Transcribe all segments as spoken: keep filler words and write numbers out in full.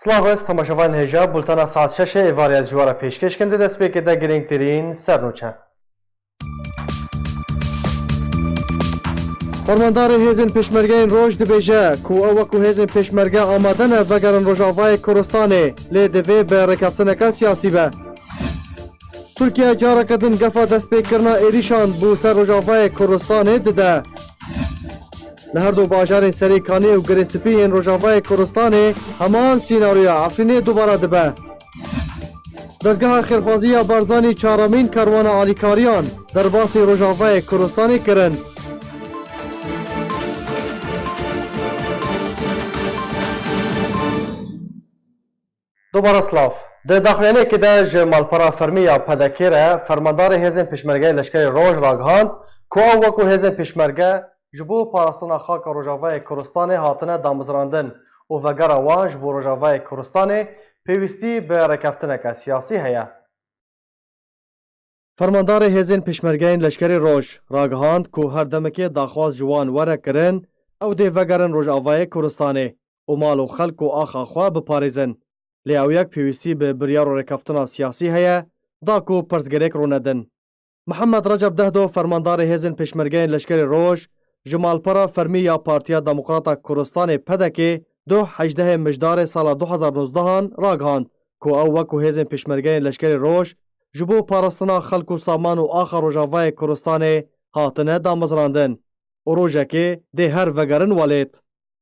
Silav rêz temaşevanên hêja, bultena saet şeşê êvarê ez ji we re pêşkêş kim, di destpêkê de girîngtirîn sernûçe. Fermandarê Hêzên Pêşmergeyên Roj dibêje ku ew wekû hêzên pêşmerge amade ne vegerin Rojavayê Kurdistanê, lê divê bi rêkeftineke siyasî be. Tirkiye careke din gefa destpêkirina êrîşan bo ser Rojavayê Kurdistanê dide. Li her du bajarên Serêkaniyê û Girê Spî yên Rojavayê Kurdistanê heman sînaryoya Efrînê dubare dibe. Dezgeha Xêrxwazî ya Barzanî çaremîn kerwana alîkariyan derbasî Rojavayê Kurdistanê kirin. Dubare silav. Di daxuyaniyekê de ji malpera fermî ya P D K'ê re fermandarê Hêzên Pêşmergeyê Leşkerê Roj ragihand ku ew wekû hêzên pêşmerge ji bo parastina xaka Rojavayê Kurdistanê hatine damezrandin û vegera wan ji bo Rojavayê Kurdistanê pêwîstî bi rêkeftineke siyasî heye. Fermandarê Hêzên Pêşmergeyên Leşkerê Roj ragihand ku her demekê daxwaz ji wan were kirin, ew dê vegerin Rojavayê Kurdistanê û mal û xelk û axa xwe biparêzin. Lê ew yek pêwîstî bi biryar û rêkeftina siyasî heye, da ku pirsgirêk rûnedin. Mihemed Recep Dehdo, fermandarê Hêzên Pêşmergeyên Leşkerê Roj, ji malpera fermî ya Partiya Demokrata Kurdistanê P D K'ê doh hejdehê Mijdarê sala du hazar nozdehan ragihand ku ew wekû Hêzên Pêşmergeyên Leşkerê Roj ji bo parastina xelk û saman û axa Rojavayê Kurdistanê hatine damezrandin û rojekê dê her vegerin welêt.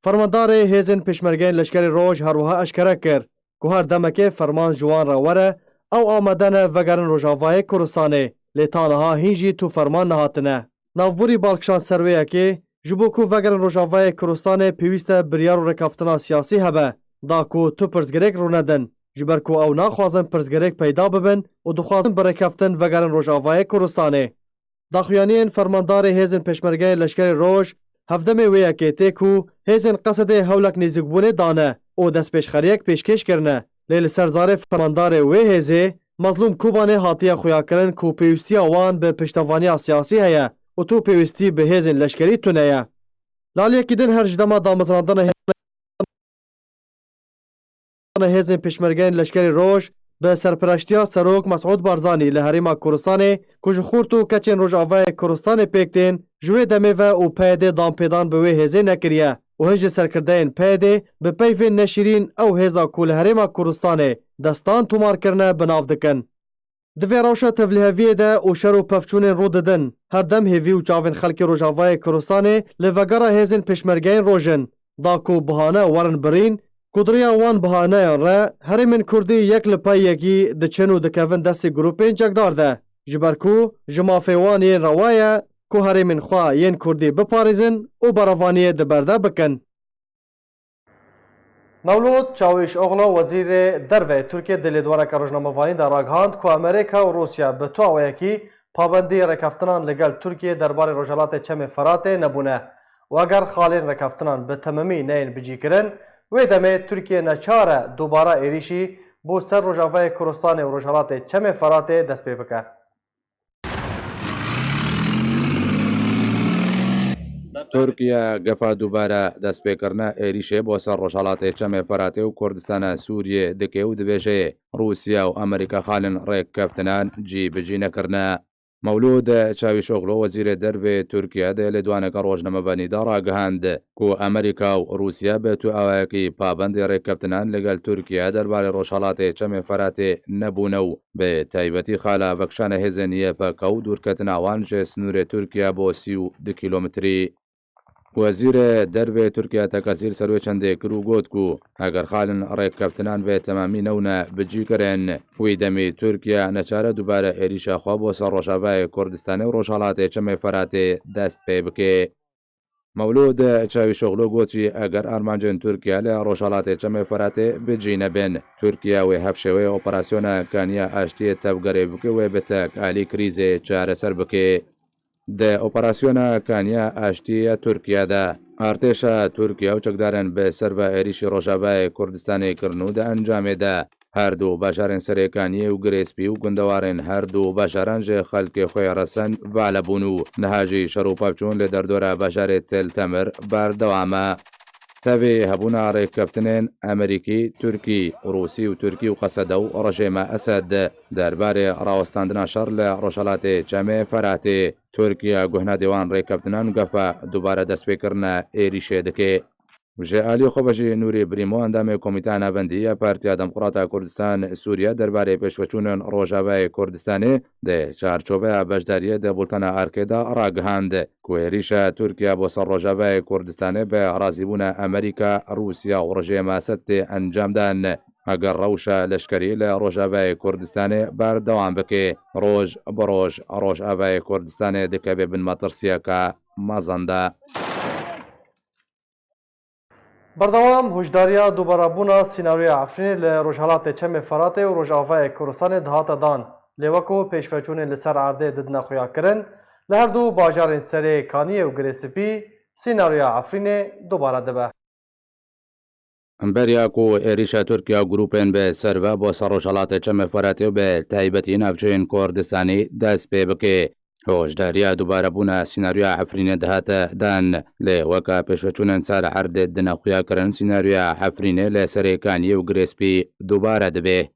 Fermandarê Hêzên Pêşmergeyên Leşkerê Roj her wiha eşkere kir ku her demekê ferman ji wan re were, ew amade ne vegerin Rojavayê Kurdistanê, lê ta niha hîn jî tu ferman nehatine. Navborî bal kişand ser wê yekê, ji bo ku vegerin Rojavayê Kurdistanê pêwîst e biryar û rêkeftina siyasî hebe, da ku tu pirsgirêk rûnedin, ji ber ku ew naxwazin pirsgirêk peyda bibin û dixwazin bi rêkeftin vegerin Rojavayê Kurdistanê. Daxuyaniyên fermandarê Hêzên Pêşmergeyên Leşkerê Roj hevdemê wê yekê tê ku hêzên Qesedê hewlek nêzîkbûnê dane û destpêşxeriyek pêşkêş kirine. Lê li ser zarê fermandarê wê hêzê Mezlûm Kobanê hatiye xuyakirin ku pêwîstiya wan bi piştevaniya siyasî heye û tu pêwîstî bi hêzên leşkerî tune ye. Li aliyekî din her ji dema damezrandina hê- Hêzên Pêşmergeyên Leşkerê Roj bi serpereştiya Serok Mesûd Barzanî li Herêma Kurdistanê ku ji xort û keçên Rojavayê Kurdistanê pêk tên, ji wê demê ve û P Y D danpêdan bi wê hêzê nekiriye û hin ji serkirdeyên P Y D bi peyvên neşîrîn ew hêza ku li Herêma Kurdistanê destan tomar kirine bi nav dikin. Di vê rewşa tevliheviyê de û şer û pevçûnên rû didin, her dem hêvî û çavên xelkê Rojavayê Kurdistanê li vegera hêzên Pêşmergeyên Roj in, da ku bihane werin birîn, ku di riya wan bihaneyan re herêmên Kurdî yek li pey yekî diçin û dikevin destê grûpên çekdar de, ji ber ku ji mafê wan yên rewa ye ku herêmên xwe yên Kurdî biparêzin û berevaniyê di ber de bikin. Mewlûd Çawîşoglu, wezîrê derve yê Tirkiyê, di lêdwaneke rojnamevanî de ragihand ku Amerîka û Rûsya bi tu awayekî pabendî rêkeftinan li gel Tirkiyê derbarê Rojhelatê Çemê Feratê nebûne û eger xalên rêkeftinan bi tememî neyên bicîkirin, wê demê Tirkiye neçar e dubare êrîşî bo ser Rojavayê Kurdistanê û Rojhelatê Çemê Feratê dest pê bike. Tirkiye gefa dubare destpêkirina êrîşê bo ser Rojhelatê Çemê Feratê û Kurdistana Sûriyê dike û dibêje, Rûsya û Amerîka xalên rêkeftinan cî bi cî nekirine. Mewlûd Çavîşoglu, wezîrê dervê Tirkiye, di lêdwaneke rojnamevanî de ragihand ku Amerîka û Rûsya bi tu awayekî pabendê rêkeftinan li gel Tirkiye derbarê Rojhelatê Çemê Feratê nebûne û bi taybetî xala vekişana hêzên Y P G û dûrketina wan ji sinûrê Tirkiye bo sî û du kîlometrî. Wezîrê dervê Tirkiye tekesîr ser wê çendê kir û got ku eger xalên rêkeftinan bi temamî newne bicîkirin, wî demî Tirkiye neçar e dubare êrîşa xwe bo ser Rojavayê Kurdistanê û Rojhelatê Çemê Feratê dest pê bike. Mewlûd Çavîşoglu got jî eger armancên Tirkiye li Rojhelatê Çemê Feratê bi cî nebin, Tirkiye wê hevşêweyê operasyona Kaniya Aştiyê tevgerê bike wê bi tek alî krîzê çareser bike. Di operasyona Kaniya Aştiyê ya Tirkiye de artêşa Tirkiye û çekdarên bi ser ve êrîşî Rojavayê Kurdistanê kirin û di encamê de her du bajarên Serêkaniyê û Girê Spî û gundewarên her du bajaran ji xelkê xwe resen valebûn û niha jî şer û pevçûn li derdora bajarê Tel Temir berdewam e. Tevî hebûna rêkeftinên Amerîkî, Tirkî, Rûsî û Tirkî û Qesede û rejêma Esed derbarê rawestandina şer li Rojhelatê Çemê Feratê, Tirkiye guhna dê wan rêkeftinan gefa dubare destpêkirina êrîşê dike. Ji aliyê xwe ve jî Nûrî Brîmo, endamê Komîteya Navendî ya Partiya Demokrata Kurdistan Sûriye, derbarê pêşveçûnên Rojavayê Kurdistanê di çarçoveya beşdariyê di bultena Arkê de ragihand, ku êrîşa Tirkiye bo ser Rojavayê Kurdistanê bi razîbûna Amerîka, Rûsya û rejêma Esed tê encamdan. Eger rewşa leşkerî li Rojavayê Kurdistanê berdewam bike, roj bi roj Rojavayê Kurdistanê dikeve bin metirsiyeke mezin de. Berdewam, hişdariya dubarabûna sînaryoya Efrînê li Rojhelatê Çemê Feratê û Rojavayê Kurdistanê dihate dan. Lê weko pêşveçûnên li ser erdê didine xuyakirin, li her du bajarên Serê Kaniyê û Girê Spî sînaryoya Efrînê dubare dibe. Beriya ku êrîşa Tirkiye grûpên bi serve bo ser Rojhelatê Çemê Feratê û bi taybetî navçeyên Kurdistanî dest pê bike, hişdariya dubarebûna sînaryoya Efrînê dihate dan, lê weke pêşveçûnên ser erdê dine xuyakirin, sînaryoya Efrînê li Serê Kaniyê û Girê Spî dubare dibe.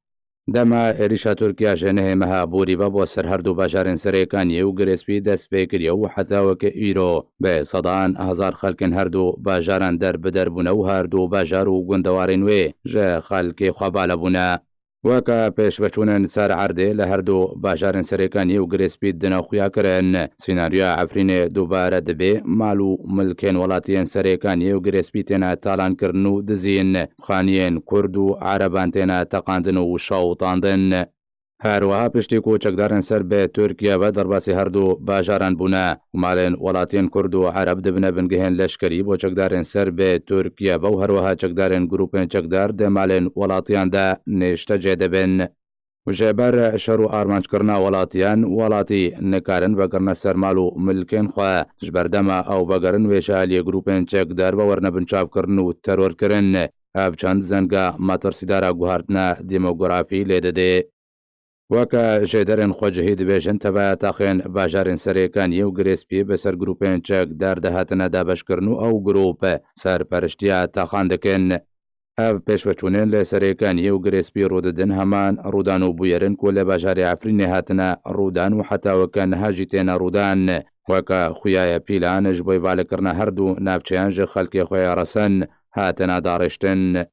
Dema êrîşa Tirkiye ji nehê meha borî ve bo ser her du bajarên Serê Kaniyê û Girê Spî dest pê kiriye û heta weke îro bi sedan hezar xelkên her du bajaran derbider bûne û her du bajar û gundewarên wê ji xelkê xwe vala bûne. Weke pêşveçûnên ser erdê li her du bajarên Serê Kaniyê û Girê Spî dine xuyakirin, sînaryoya Efrînê dubare dibe, mal û milkên welatiyên Serê Kaniyê û Girê Spî têne talankirin û dizîn, xaniyên Kurd û Ereban têne teqandin û şewitandin. Her wiha piştî ku çekdarên ser bi Tirkiye ve derbasî her du bajaran bûne û malên welatiyên Kurd û Ereb dibine bingehên leşkerî bo çekdarên ser bi Tirkiye ve û her wiha çekdarên grûpên çekdar di malên welatiyan de nêştecê dibin. Û ji ber şer û armanckirina welatiyan, welatî nikarin vegirine ser mal û milkên xwe. Ji ber dema ew vegerin wê ji aliyê grûpên çekdar ve werine binçavkirin û terorkirin. Ev çend zenga metirsîdara guhartina demografî lê dide. Weke jêderên xwecihî dibêjin, tevaya taxên bajarên Serê Kaniyê û Girê Spî bi ser grûpên çekdar de hatine dabeşkirin û ew grûp serperiştiya taxan dikin. Ev pêşveçûnên li Serê Kaniyê û Girê Spî rûdidin heman rûdan û bûyerin ku li bajarê Efrînê hatine rûdan û heta weke niha jî têne rûdan. Weke xuyaye pîlan ji bo îvalekirina her du navçeyan ji xelkê xwe ya resen hatine darêştin.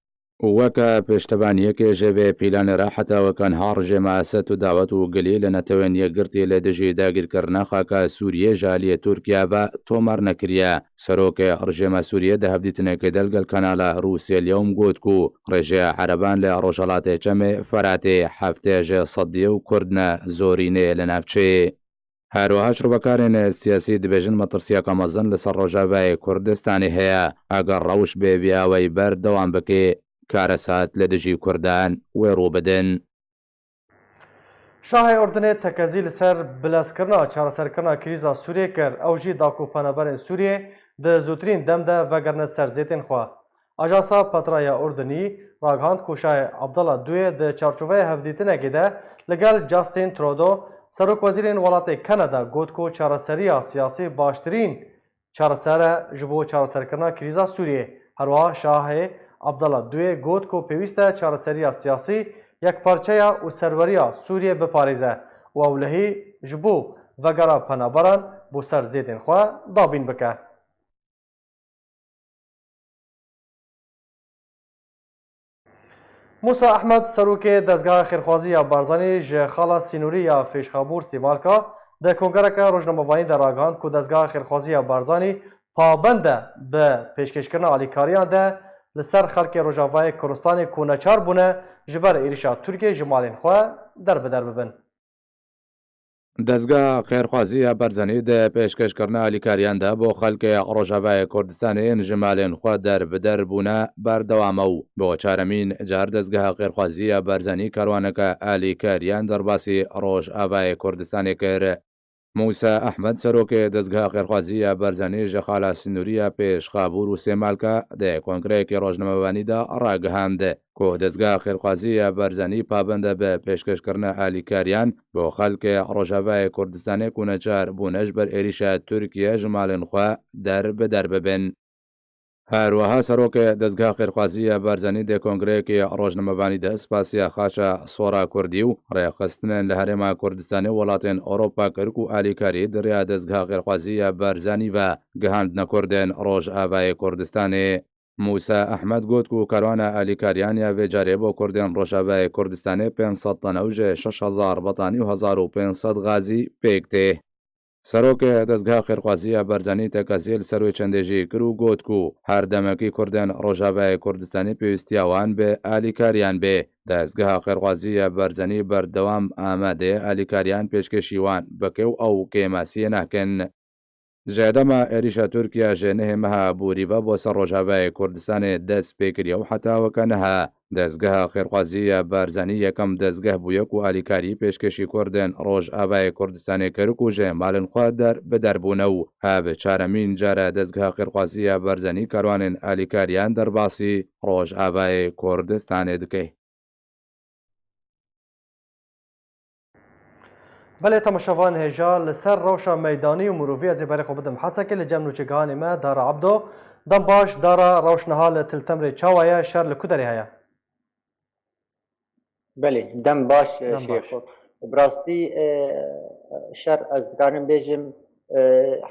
Û weke piştevaniyekê ji vê pîlanê re heta weke niha rejêma Esed û dawet û gilî li Netewên Yekgirtî li dijî dagîrkirina xaka Sûriyê ji aliyê Tirkiye ve tomar nekiriye. Serokê rejêma Sûriyê di hevdîtinekê de li gel kanala Rûsya Lewm got ku rêjeya Ereban li Rojhelatê Çemê Feratê heftê ji sedî û Kurd ne zorînê li navçeyê. Her wiha şirovekarên siyasî dibêjin metirsiyeke mezin li ser Rojavayê Kurdistanê heye. Eger rewş bi vî awayî berdewam bike, karesat li dijî Kurdan wê rû bidin. Şahê Urdunê tekezî li ser bilezkirina çareserkirina krîza Sûriyê kir. Ew jî da ku penaberên Sûriyê di zûtirîn dem de vegerine ser zêtên xwe. Ajansa Petra ya Urdunî ragihand ku Şahê Abdullah Duyê di çarçoveya hevdîtinekê de li gel Justin Trudeau, serokwezîrên welatê Kanada, got ku çareseriya siyasî baştirîn çareser e ji bo çareserkirina krîza Sûriyê. Herwiha Şahê Abdullah Duyê got ku pêwîst e çareseriya siyasî yekparçeya û serweriya Sûriyê biparêze û ewlehî ji bo vegera penaberan bo ser zêdên xwe dabîn bike. Musa Ehmed, serokê Dezgeha Xêrxwazî ya Barzanî ji xala sînorî ya Fêşxabûr Sêmalka, di kongereke rojnamevanî de ragihand ku Dezgeha Xêrxwazî ya Barzanî pabend e bi pêşkêşkirina alîkariyan de li ser xelkê Rojavayê Kurdistanê ku neçar bûne ji ber êrîşa Tirkiyê ji malên xwe derbider bibin. Dezgeha Xêrxwazî ya Barzanî di pêşkêşkirina alîkariyan de bo xelkê Rojavayê Kurdistanê yên ji malên xwe derbider bûne berdewam e û bo çaremîn car Dezgeha Xêrxwazî ya Barzanî karwaneke alîkariyan derbasî Rojavayê Kurdistanê kir. Mûsa Ehmed, serokê Dezgeha Xêrxwazî ya Barzanî ji xala sînorî ya Pêşxabûr û Sêmalka di kongreyekî rojnamevanî de ragihand ku Dezgeha Xêrxwazî ya Barzanî pabend e bi pêşkêşkirina alîkariyan bo xelkê Rojavayê Kurdistanê ku neçar bûne ji ber êrîşa Tirkiye ji malên xwe derbider bibin. Her wiha serokê Dezgeha Xêrxwazî ya Barzanî di kongreyekî rojnamevanî de spasiya xaça sora Kurdî û rêxistinên li Herêma Kurdistanê û welatên Ewropa kir ku alîkarî di rêya Dezgeha Xêrxwazî ya Barzanî ve gihandine Kurdên Rojavayê Kurdistanê. Mûsa Ehmed got ku karwana alîkariyan ya vê carê bo Kurdên Rojavayê Kurdistanê pênc sed tane û ji şeş hezar betanî û hezar û pênc sed gazî pêk tê. Serokê Dezgeha Xêrxwazî ya Barzanî teqeziyê li ser wê çendê jî kir û got ku her demekî Kurdên Rojavayê Kurdistanê pêwîstiya wan bi alîkariyan bê. Dezgeha Xêrxwazî ya Barzanî berdewam amade ye alîkariyan pêşkêşî wan bike û ew kêmasiyê nakin. Ji dema êrîşa Tirkiye ji nehê meha Borî ve bo ser Rojavayê Kurdistanê dest pê kiriye û heta weke niha Dezgeha Xêrxwazî ya Barzanî yekem dezgeh bûye ku alîkarî pêşkêşî Kurdên Rojavayê Kurdistanê kir ku ji malên xwe der bi der bûne û ev çaremîn car e Dezgeha Xêrxwazî ya Barzanî karwanên alîkariyan derbasî Rojavayê Kurdistanê dike. Belê, temaşevan hêja, li ser rewşa meydanî û mirovî ez ê berê xwe bidim Hesekê, li cem nûçegihanê me Dara Ebdo. Dem baş, Dara, rewş niha li Til Temrê çawa ye, şer li ku derê heye? Belê, dem baş, e, Dem baş. Şêxo. Bi rastî, e, şer ez dikarim bêjim, e,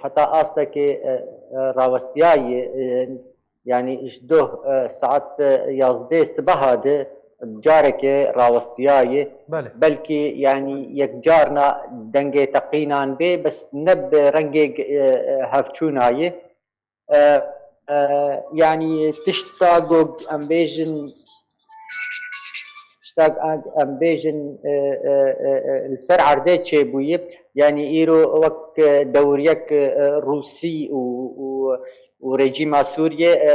heta astekê, e, e, rawestiyayê, e, yanî ji doh, e, saet, e, yazdeh sibeha de carekê rawestiyaye. Belê. Belkî, yanî, yekcarna dengê teqînan bê, bes ne bi rengê, e, e, hevçûnayê. E, e, yanî, tişta ku em bêjin, tişta ku em bêjin, e, e, e, e, li ser erdê çêbûye. Yanî, îro wek, e, dewriyek, e, Rûsî û, û, û rejîma Sûriyê, e,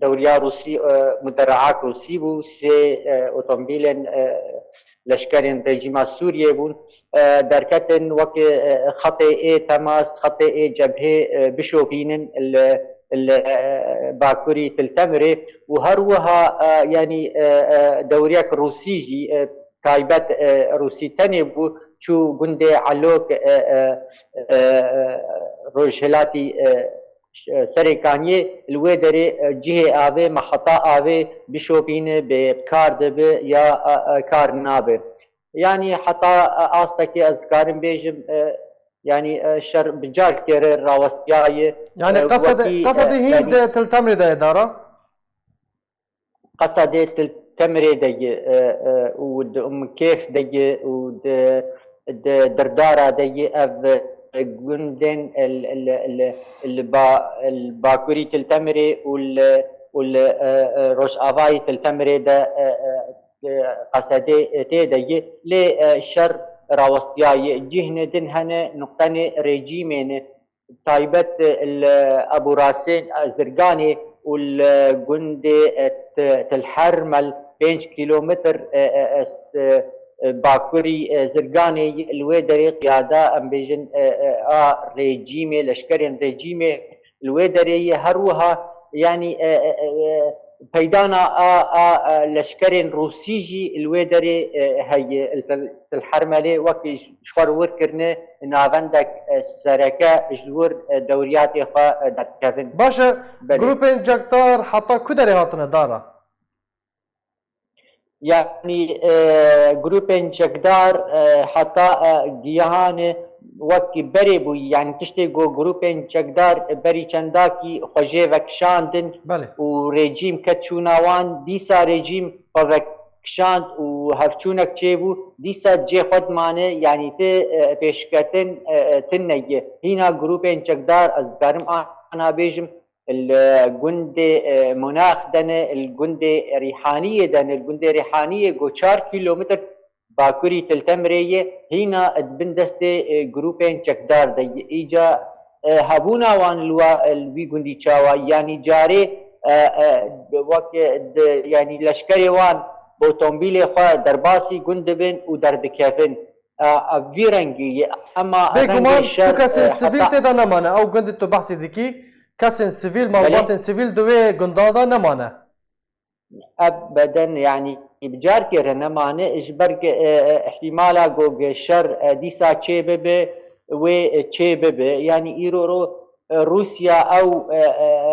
dewriya Rûsî, e, muderreak Rûsî bû, sê, e, otomobîlên, e, leşkerên rejîma Sûriyê bûn. E, derketin wek, e, xetê ê temas, xetê ê cebhê, e, bişopînin li, li, e, bakurî Til Temirê û her wiha, e, yanî, e, e, dewriyek Rûsî jî, e, taybet, e, Rûsî tenê bû, çû gundê Elok, e, e, e, e, rojhilatî, e, Serêkaniyê, li wê derê, e, cihê avê, meheta avê bişopîne, bê kar dibe ya, e, e, kar nabe. Yanî heta, e, astekê ez dikarim bêjim, e, yanî, e, şer bi carkê re rawestiyaye. Yanî, e, qesedê, wekî, qesedê e, hîn yanî di Til Temrê de ye, Dara? Qesedê Til Temirê de ye, e, e, û di Umkêf de ye û di, di Dirdara de ye. Ev, e, gundên, e, li, li, li, li ba-, li bakurî Til Temirê û li, û li, e, e, rojavayî Til Temirê de, e, e, e, qesedê, e, tê de ye. Lê, e, şer rawestiyaye. Cihne din hene, nuqtenê rejîmê ne. Taybet, e, li Ebû Rasên, e, Zirganê û li gundê, e, T-, Til Hermel pênc kîlometr, e, e, e, s-, e, e, bakurî, e, Zirganê, li wê derê qiyada, em bêjin, e, e, a rejîmê, leşkerên rejîmê li wê derê ye. Her wiha, yanî, e, e, e, e, peydana a, a, a leşkerên Rûsî jî li wê derê, e, heye. Li Til, Til Hermelê wekî ji xwe re wir kirine navendek, e, sereke ji wir, e, dewriyatê xwe, e, derdikevin. Baş e, Belê. Grûpên cekdar heta ku derê hatine, Dara? Yanî, e, grûpên cekdar, e, heta, e, gihane wekî berê bûyî. Yanî tiştê ku grûpên cekdar berî çendakî xwe jê vekişandin Belê. Û rejîm ket çûna wan, dîsa rejîm xwe vekişand û hevçûnek çêbû, dîsa cê xwe dimane, yanî ti, e, pêşketin, e, e, tine ye. Hîna grûpên çekdar, ez dikarim ana bêjim, li gundê, e, Munax de ne, li gundê Rîhaniyê de ne, li gundê Rîhaniyê ku çar kîlometr bakurî Til Temirê ye, hîna di bin destê, e, grûpên çekdar de ye. Îca, e, hebûna wan li wa, e, li wî gundî çawa, yanî carê, e, e, wek, e, di, yanî leşkerê wan bi otomobîlê xwe derbasî gund dibin û derdikevin. E, ev vî rengî ye. Ema Bêguman rengê şer, tu kesên e, sivîl heta tê de nemane. Ew gundê tu behsî dikî, kesên sivîl, Belê. Malbatên sivîl di wê gundan de nemane. Ebeden, yanî bi carkê re nemane, ji ber ku, e, e, îhtîmala ku ge şer, e, dîsa çê bibe, wê, e, çê bibe. Yanî îro ro, Rûsya ew, e, e,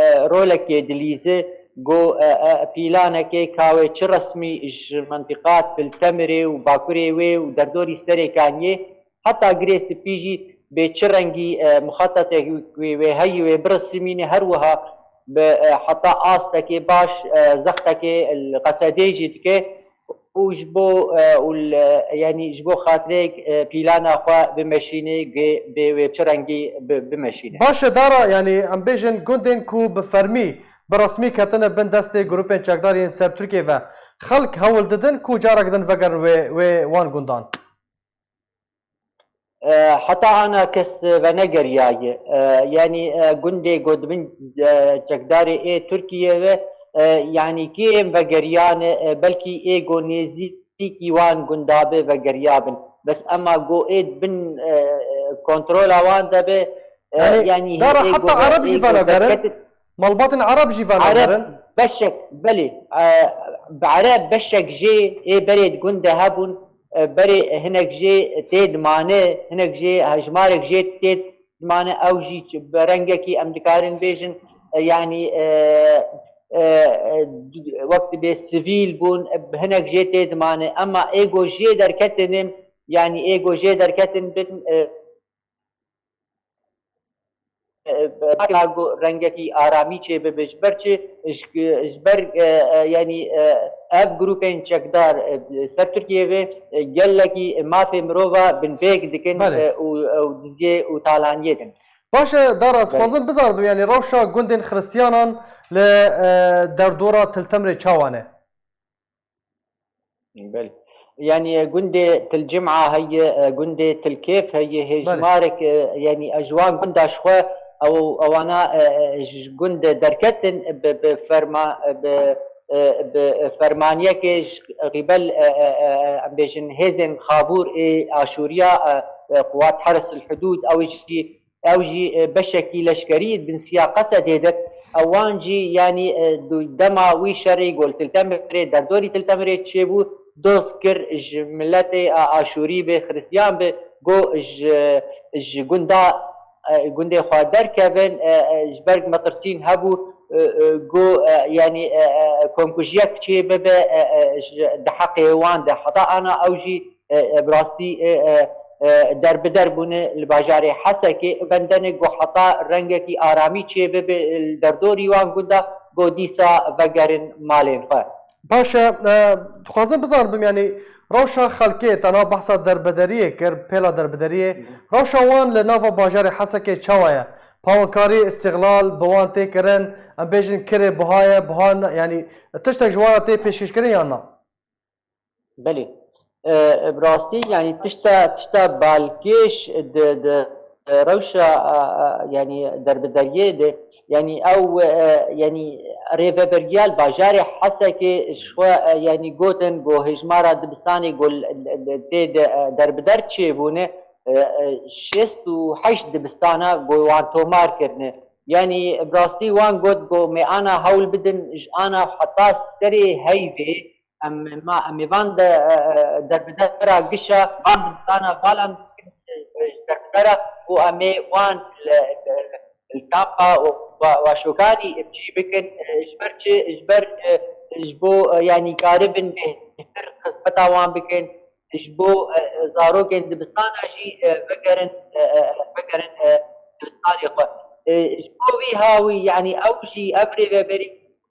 e, rolekê dilîze, go, e, e, pîlanekê ka wê çi resmî ji mentiqat Til Temirê û bakurê wê û derdorî Serêkaniyê, heta Girê Spî jî bê çi rengî, e, muxetetek wê, wê heyî wê biresimîne, her wiha bi, e, heta astekê baş, e, zextekê li Qesedê jî dike û ji bo, e, û li, yanî ji bo xatirê, e, pîlana xwe bimeşîne, gê bê wê çi rengî bi-, bimeşîne. Baş e, Dara, yanî em bêjin gundên ku bi fermî, bi resmî ketine bin destê grûpên çekdar yên ser Tirkiyê ve, xelk hewl didin ku carek din vegerin wê, wê wan gundan? E, heta ana kes venegeriyaye. E, yanî, e, gundê ku di bin, e, çekdarê ê Tirkiyê ve, e, yanî kê ên vegeriyane, e, belkî ê ku nêzîkî wan gunda be vegeriyabin. Bes ema ku ê di bin, e, kontrola wan de be, e, Yanî yanî dara ê heta ku be, Ereb jî ê ku venegerin? Derketin Malbatên Ereb jî venagerin? Ereb beşek, belê. E, bi Ereb beşek jê ê berê di gund de hebûn, e, berê hinek jê tê dimane, hinek jê, hejmarek jê tê dimane, ew jî ç-, bi rengekî em dikarin bêjin, e, yanî, e, e, e, wek dibê sivîl bûn, e, hinek jê tê dimane. Ema ê ku jê derketinin, yanî ê ku jê derketin bin, e, e, ku rengekî aramî çêbibe. Ji ber çi? Ji, ji ber, e, e, yanî, e, ev grûpên çekdar, e, ser Tirkiyê ve, e, gelekî mafê mirova binpêk dikin, Belê. e, û, û diziyê û talaniyê din. Baş e, Dara, ez Belê. dixwazim bizanibim, yanî rewşa gundên Xiristiyanan li, e, derdora Til Temirê çawa ne? Belê. Yanî, e, gundê Til Cim'a heye, e, gundê Til Kêf heye, Belê. hêjmarek, e, yanî, e, ji wan gunda ji xwe ew, ewana, e, e, ji gund derketin bi, bi ferma-, bi, e, bi fermaniyekê ji qîbel, e, e, e, em bêjin hêzên xabûr ê Aşûriya, e, e, Quwat Heris el Hudûd, ew jî ew jî, e, beşekî leşkerî di bin siya Qesedê de, ewan jî, yanî, e, du-, dema wî şerî gol Til Temirê, derdorî Til Temirê çêbû, doz kir ji miletê a Aşûrî be, Xiristiyan be, go ji, ji gunda, e, gundê xwe derkevin, e, e, ji ber metirsîn hebû, e, e, go, e, yanî, e, e, komkujiyek çê bibe, e, e, ji, di heqê wan de. Heta ana ew jî e, e, bi rastî, e, e, e, derbider bûne li bajarê Hesekê. Bendene ku heta rengekî aramî çêbibe li derdorî wan gunda, ku dîsa vegerin malên xwe. Baş e, e, dixwazim bizanibim, yanî rewşa xelkê, te nav behsa derbideriyê kir, pêla derbideriyê, Hı hı. rewşa wan li nava bajarê Hesekê çawa ye? Pawankarî, îstîxlal bi wan tê kirin, em bêjin kirê buha ye, buha ne, yanî tiştek ji wan re tê pêşkêşkirin yan na? Belê. E, bi rastî, yanî tişta, tişta balkêş di, di, e, rewşa, a, a, yanî derbideriyê de, yanî ew, e, yanî rêveberiya li bajarê Hesekê ji xwe, e, yanî gotin ku hejmara dibistanê ku li, li, li tê de, e, derbider çêbûne, e, e, şêst û heşt dibistana ku wan tomar kirine. Yanî bi rastî wan got ku me ana hewl bidin ji ana heta serê heyvê, Em, ma, em ê van de, e, e, derbidera gişa, van dibistana valan bikin, e, e, ji derbidera û em ê wan li, li, li kampa û wa-, Waşokanî cî bikin, e, ji ber çi? Ji ber, e, ji bo, e, yanî karibin bêhtir xizmeta wan bikin, ji bo, e, e, zarokên dibistana jî, e, vegerin, e, e, vegerin, e, dibistanê xwe. E, ji bo vî hawî, yanî ew jî, ev rêveberî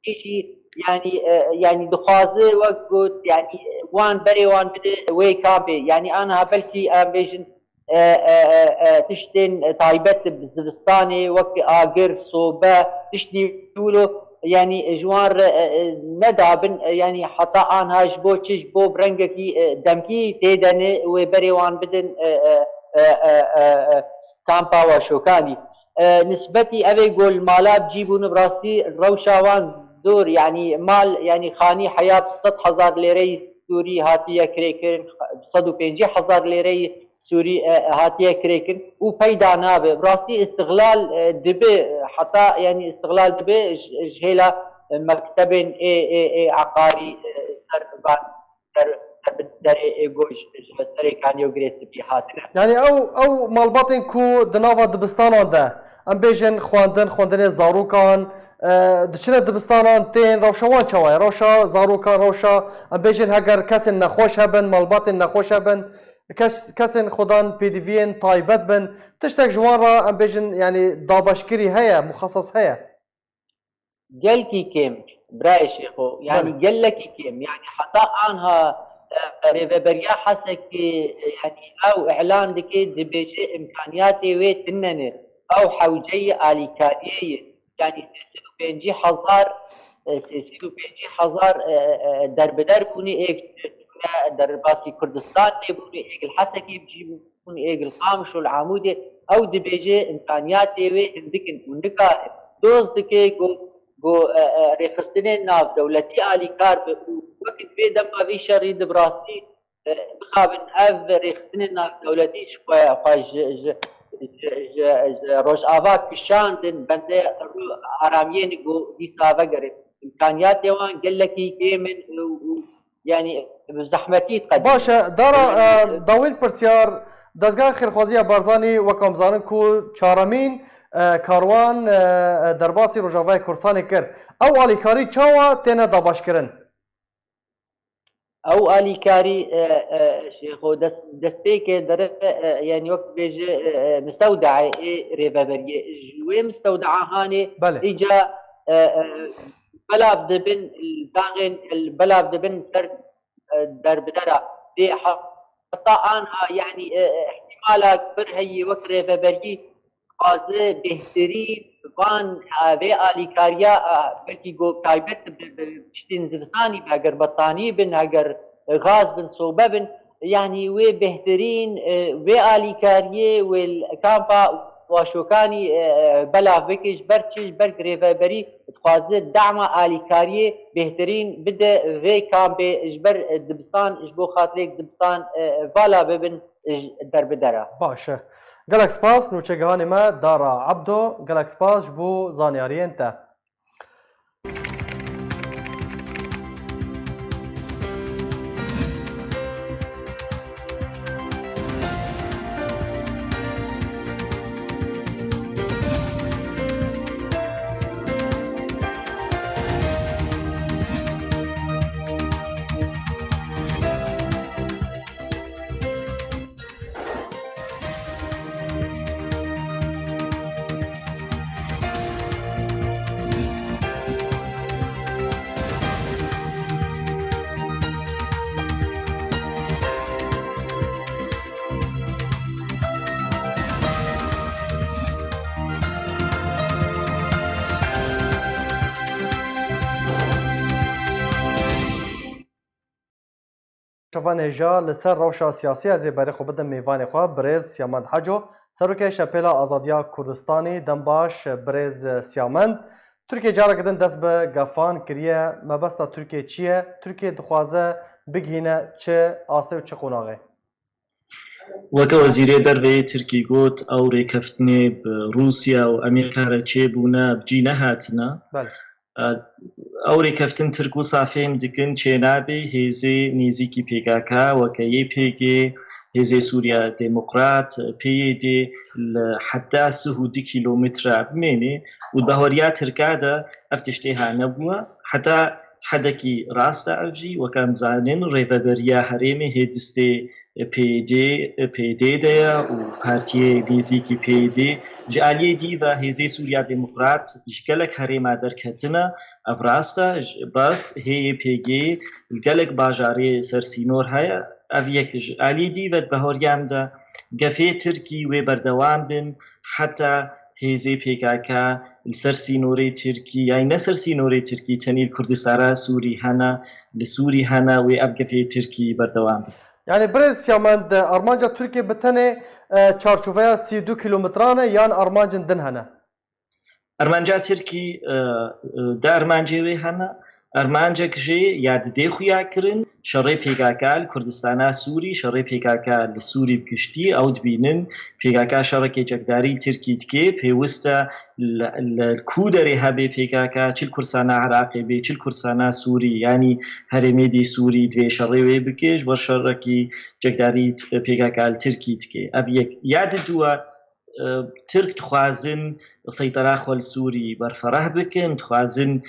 jî, yanî, e, yanî dixwaze wek got, yanî wan berê wan bide wê kampê. Yanî aniha belkî em bêjin, e, e, e, e, tiştên taybet bi zivistanê wek agir, sobe, tiştî wilo, yanî ji wan re, e, e, nedabin, e, yanî heta aniha ji bo çi, ji bo bi rengekî, e, demkî tê de ne wê berê wan bidin, e, e, e, e, e, e, kampa Waşokanî. E, nisbetî evê ku li mala bi cî bûne, bi rastî rewşa wan zor, yanî mal, yanî xanî heya bi sed hezar lêreyî Sûrî hatiye kirêkirin, bi sed û pêncî hezar lêreyî Sûrî, e, hatiye kirêkirin û peyda nabe. Bi rastî îstixlal, e, dibe, heta yanî îstixlal dibe ji, ji hêla, e, mektebên ê, ê, ê eqarî, e, ser van der-, derbiderê ê ku ji, ji Serêkaniyê û Girê Spî hatine. Yanî ew, ew malbatên ku di nava dibistanan de, em bêjin xwendin, xwendinê zarokan, e, diçine dibistanan, tên, rewşa wan çawa ye? Rewşa zarokan, rewşa, em bêjin heger kesên nexweş hebin, malbatên nexweş hebin, kes, kesên xwedan pêdiviyên taybet bin, tiştek ji wan re, em bêjin, yanî dabeşkirî heye, muxeses heye? Gelkî kêm, birayê Şêxo, yanî Belê. gelekî kêm. Yanî heta anha, e, Rêveberiya Hesekê, e, yanî ew îlan dike, dibêje îmkaniyatê wê tune ne. Ew hewceyê alîkariyê ye. Yanî sê sed û pêncî hezar, e, sê sed û pêncî hezar, e, e, derbider bûne, êk çûne derbasî Kurdistanê bûne, êk li Hesekê jî bûne, êk li Qamiş û li Amûdê. Ew dibêje îmkaniyatê wê hindik in û nikare. Doz dike ku, ku, e, e, rêxistinên navdewletî alîkar be û wekî vê dema vî şerî di bi rastî, e, bixabin ev rêxistinên navdewletî ji xwe, xwe ji, ji, ji, ji, ji Rojava kişandin, bende ro-, aramiyê ne ku dîsa vegerin. Îmkaniyatê wan gelekî kêm in û, û, yanî, bi zehmetî diqedînin. Baş e, dara, Yanî, e, dawîn pirsyar, Dezgeha Xêrxwaziya Barzanî, wek em zanin ku çaremîn, e, karwan, e, e, derbasî Rojavayê Kurdistanê kir. Ew alîkarî çawa têne dabeşkirin? Ew alîkarî, e, e, Şêxo dest, destpêkê dere, e, yanî wek bêje, e, e, mistewdeayê ê rêveberiyê. Ji wê mistewdea hanê Belê. îca, e, e, belav dibin, daxên, belav dibin ser, e, derbidera. Dê heta anha, yanî, e, e, ihtimala bir heyî wek rêveberiyî dixwaze bêhtirîn van, e, vê alîkariya, e, belkî go taybet bi, bi tiştên zivistanî be, heger betanî bin, heger gaz bin, sobe bin, yanî wê bêhtirîn, e, vê alîkariyê wê li kampa Waşokanî, e, e, belav bike, ji ber çi, ji ber rêveberî dixwaze dema alîkariyê bêhtirîn bide vê kampê, ji ber, e, dibistan, ji bo xatirê dibistan, e, vala bibin, e, derbidera. Baş e. Gelek spas, nûçegihanê me Dara Ebdo, gelek spas ji bo zanyariyên te. Şevan hêja li ser rewşa siyasî ez ê berê xwe bidim mêvanê xwe, birêz Siyamend Heco, Serokê Şepêla Azadiya Kurdistanî. Dem baş, birêz Siyamend. Tirkiye careke din dest bi gefan kiriye. Mebesta Tirkiye çi ye? Tirkiye dixwaze bigihîne çi astê û çi qonaxê? Weke Wezîrê Derve yê Tirkî got, ew rêkeftinê bi Rûsya û Amerîka re çêbûne, bi cî nehatine. Belê. E, ew rêkeftin Tirk wisa fêm dikin çênabe, hêzê nêzîkî P K K, weke Y P G, Hêzê Sûriya Demokrat, P Y D, li heta sih û du kîlometre bimêne û di bahoriya Tirka de ev tiştê ha nebûye. Heta hedekî rast e ev jî, weke em zanin, rêveberiya herêmê hê distê P Y D, P Y D de ye û partiyê nêzîkî P Y D. Ji aliyê dî ve Hêzê Sûriya Demokrat ji gelek herêma derketine, ev rast e, ji, bes hê Y P G li gelek bajarê ser sînor heye. Ev yek ji aliyê dî ve di bahoriyan de gefê Tirkî wê berdewam bin heta hêzê P K K li ser sînorê Tirkî, yayî ne ser sînorê Tirkî, tenê li Kurdistana Sûrî hene, li Sûrî hene, wê ev gefê Tirkî berdewam bin. Yanî birêz Siyamend, armanca Tirkiyê bi tenê, e, çarçoveya sî û du kîlometran e yan armancên din hene? Armanca Tirkî, e, e, du armancê wê hene. Armancek jê ya didê xuya kirin, şerê P K K li Kurdistana Sûrî, şerê P K K li Sûrî bi giştî, ew dibînin P K K şerekê çekdarî li Tirkî dike, pêwist e li, li ku derê hebe P K K, çi li Kurdistana Iraqê bê, çi li Kurdistana Sûrî, yanî herêmê dî Sûrî divê şerê wê bike, ji ber şerekî çekdarî P K K li Tirkî dike. Ev yek. Ya diduwa, Tirk dixwazin seytera xwe li Sûrî berfereh bikin, dixwazin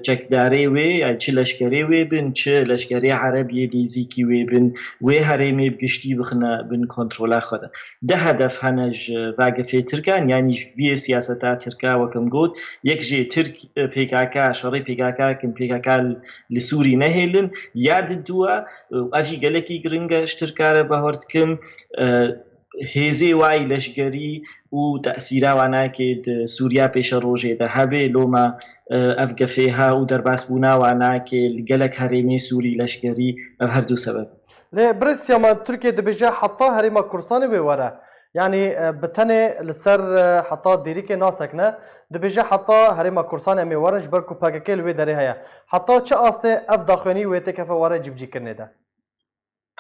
çekdarê wê, yani çi leşkerê wê bin, çi leşkerê Ereb yê nêzîkî wê bin, wê herêmê bi giştî bixine bin kontrola xwe de. Du hedef hene ji vegefê Tirkan, yanî ji vê siyaseta Tirka, wek em got, yek jê Tirk, P K K, şerê P K K kin, P K K li Sûrî nehêlin, ya diduwa, ev jî gelekî giring e ji Tirka re, bawer dikim, hêzê wayî leşkerî û tesîra wanakê di Sûriya pêşerojê de hebe, loma ev gefê ha û derbasbûna wanakê li gelek herêmê Sûrî leşkerî, ev her du sebeb. Lê birêz Siyaman, Tirkiye dibêje heta Herêma Kurdistanê wê were. Yanî, e, bi tenê li ser, e, heta Dêrikê nasekine, dibêje heta Herêma Kurdistanê em ê werin, ji ber ku P K K li wê derê heye. Heta çi astê ev daxuyanî wê têkefe were cîbicîkirinê de?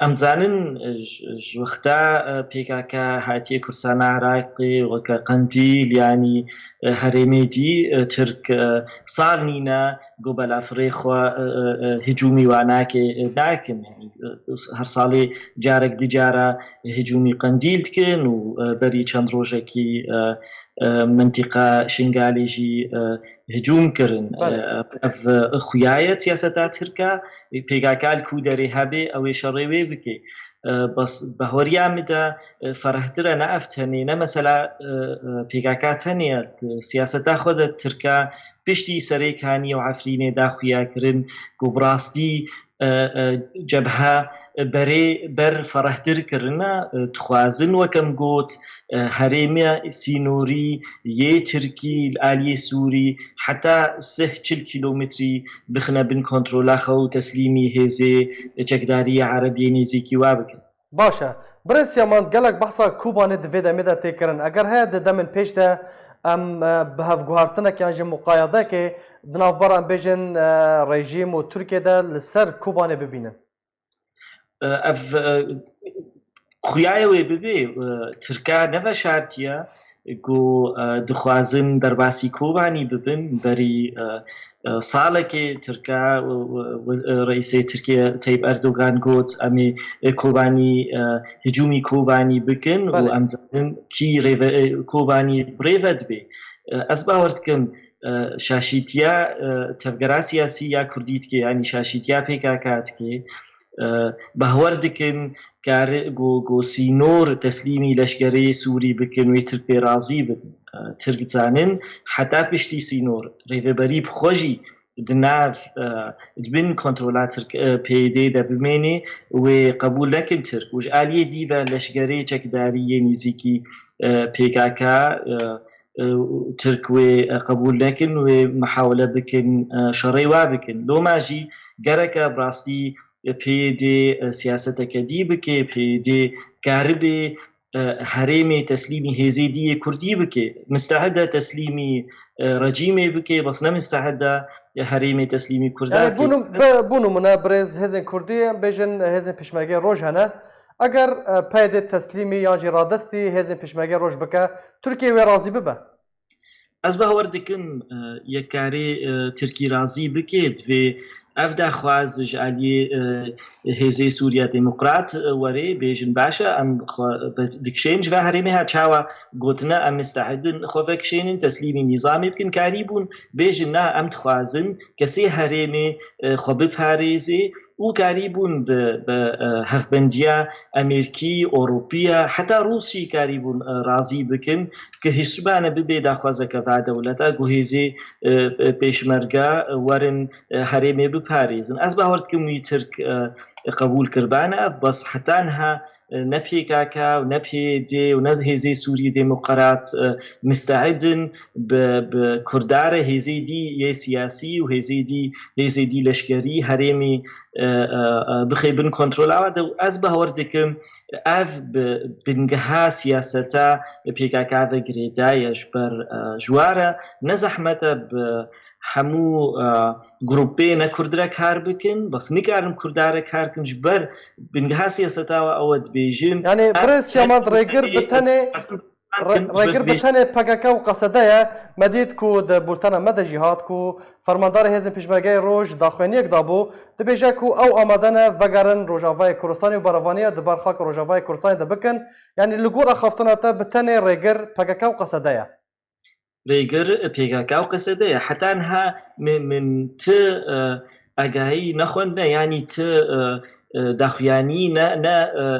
Em zanin, e, ji, ji wexta, e, P K K hatiye Kurdistana Iraqê weke qendîl, yanî, e, herêmê dî, e, Tirk, e, sal nîne ku belafirê xwe, e, e, e, hicûmî wanakê, e, nakin. Yanî, e, her salê carek du cara hicûmî qendîl dikin û, e, berî çend rojekî, e, e, mintîqa Şingalê jî, e, hicûm kirin. Belê. E, ev, ev xuya ye siyaseta Tirka, P K K li ku derê hebe, ew ê şerê wê bike. E, bes, bahweriya min de, e, ferehtir e, ne ev tenê, ne mesela, e, e, P K K tenê ye. Di siyaseta xwe de Tirka piştî Serêkaniyê û Efrînê da xuya kirin ku bi rastî, e, e, cebhe, e, berê ber ferehtir kirine, e, dixwazin, wek em got, e, herêmê sînorî yê Tirkî li aliyê Sûrî heta sih çil kîlometrî bixine bin kontrola xwe û teslîmî hêzê çekdarî ya Erebiyê nêzîkî wa bikin. Baş e. Birêz Siyaman, gelek behsa Kobanê di vê demê de tê kirin. Eger heye di demên pêş de em, e, bi hevguhartinek yan jî muqayadekê di navbera, em bêjin, e, rejîm û Tirkiye de li ser Kobanê bibînin? E, ev, e, xuya ye wê bibe, e, Tirka neveşartiye ku, e, dixwazin derbasî Kobanî bibin. Berî, e, e, salekê Tirka, e, e, e, Reîsê Tirkiye Tayyip Erdogan got, em ê, e, Kobanî, e, hicûmî Kobanî bikin û Belê. Em zanin kî rêve, e, Kobanî bi rêve dibe. E, ez bawer dikim, e, şaşîtiya, e, tevgera siyasî ya Kurdî dike, yanî şaşîtiya P K K dike. E, bahwer dikin kar ku, ku sînor teslîmî leşkerê Sûrî bikin, wê Tirk pê razî bin. E, Tirk dizanin heta piştî sînor rêveberî bi xwe jî di nav, e, di bin kontrola Tirk, e, P Y D de bimêne, wê qebûl nekin Tirk. Û ji aliyê dî ve leşkerê çekdarî yê nêzîkî, e, P K K, e, e, Tirk wê, e, qebûl nekin, wê mihawele bikin, e, şerê wa bikin. Loma jî gereke bi rastî, e, P Y D, e, siyaseteke dî bike, P Y D karibe, e, herêmê teslîmî hêzê dî yê Kurdî bike. Mistehid e teslîmî, e, rejîmê bike, bes ne mistehid e, e, herêmê teslîmî Kurda Yani bike. Bû num-, bi-, bû nimûne birêz hêzên Kurdî, em bêjin hêzên Pêşmergeyê Roj hene. Eger, e, P Y D teslîmî yan jî radestî hêzên Pêşmergeyê Roj bike, Tirkiye wê razî bibe? Ez bawer dikim, e, yek karê, e, Tirkî razî bike, divê ev daxwaz ji aliyê, e, Hêzê Sûriya Demokrat, e, were, bêjin, baş e, em xwe ve dikişên ji ve herêmê, ha çawa gotine em mistehid in xwe vekişênin, teslîmî nîzamê bikin, karîbûn bêjin, na, em dixwazin kesê herêmê, e, xwe biparêzê û karîbûn bi, bi, e, hevbendiya Amerîkî, Ewropî ya, heta Rûs jî karîbûn, e, razî bikin ku hişibane bibe daxwazeke va dewleta ku hêzê, e, e, pêşmerge, e, werin, e, herêmê biparêzin. Ez bawer dikim wî Tirk, e, qebûl kiribane ev, bes heta niha, e, ne P K K û ne P Y D û ne Hêzê Sûriyê Demokrat, e, mistehid in bi, bi kurdare hêzê dî yê siyasî û hêzê dî, hêzê dî leşkerî herêmî, e, e, e, bixê bin kontrola we de. Û ez bawer dikim ev bi bingeha siyaseta P K K ve girêdayî ye, ji ber, e, ji wa re ne zehmet e bi hemû, e, grûpê ne kurd re kar bikin, bes nikarin kurda re kar bikin, ji ber bingeha siyaseta we ew e dibêjin. Yani, ev birêz Siyaman, rêgir bi tenê Re-, rêgir bi tenê P K K û Qesede ye. Me dît ku di bultena me de jî hat ku fermandarê Hêzên Pêşmergeyê Roj daxuyaniyek dabû, dibêje ku ew amade ne vegerin Rojavayê Kurdistanê û berevaniya di ber xaka Rojavayê Kurdistanê de bikin. Yanî li gor axaftina te bi tenê rêgir P K K û Qesede ye. Rêgir P K K û Qesede ye. Heta niha min, min ti, e, agahî nexwendine, yanî ti, e, e, daxuyanî ne, ne,